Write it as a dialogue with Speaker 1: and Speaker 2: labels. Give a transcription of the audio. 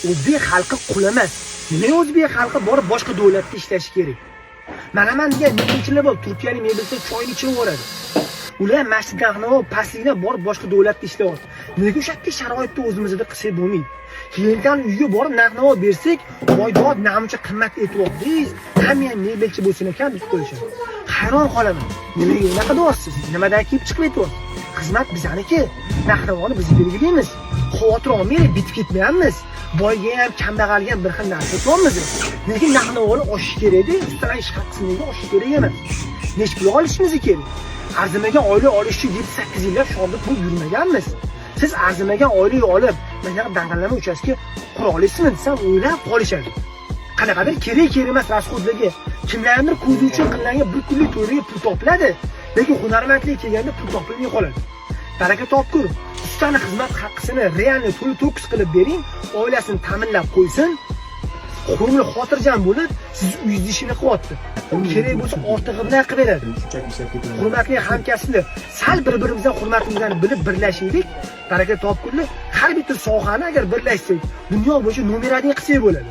Speaker 1: O'zbek xalqi qul emas. Nimaga o'zbek xalqi borib boshqa davlatda ishlashi kerak? Mana man degan mebelchilar bor, Turkiyalik mebelchilar choyni ichib yuboradi. Ular mana shu pastlikdan borib boshqa davlatda ishlayapti. Nega o'sha yerda sharoitni o'zimizda qilsak bo'lmaydi? Klientlarni uyiga borib narx-navo bersak, voy dod, namuncha qimmat aytyapsiz, hamma ham mebelchi bo'lsin ekan deb qo'yishadi. Hayron qolaman. Nimaga unaqa deyapsiz? Nimadan kelib chiqib aytyapsiz? Xizmat bizaniki. Narx-navoni biz belgilaymiz. Xavotir olmanglar, bitib ketmayapmiz. Boyga ham, kambag'alga ham bir xil narsa aytyapmiz. Nega narx-navoni oshish kerak-da? Ustalar ish haqisini nega oshish kerak emas? Necha pul olishimiz kerak? Arzimagan oylik olish uchun 7-8 yillab shogird bo'lib yurmaganmiz. Siz arzimagan oylik olib, mana dang'illama uchastka qura olasizmi desam, o'ylab qolishadi. Qanaqadir kerak kerak emas расход larga, kimlarnidir ko'zi uchun qilingan bir kunlik to'ylarga pul topiladi, lekin hunarmandlik kelganda pul topilmay qoladi. Baraka topkur, ustani xizmat haqqisini реально to'la to'kis qilib bering, oilasini ta'minlab qo'ysin, ko'ngli xotirjam bo'lib, siz uyingizni ishini qilyapti. Kerak bo'lsa, ortig'i bilan qilib beradi.
Speaker 2: Shunchaki ishlab ketaveradi.
Speaker 1: Hurmatli hamkasblar, sal bir-birimizdan hurmatimizni bilib birlashaylik. Baraka topkurlar, har bitta sohani agar birlashsak, dunyo bo'yicha номер один qilsak bo'ladi.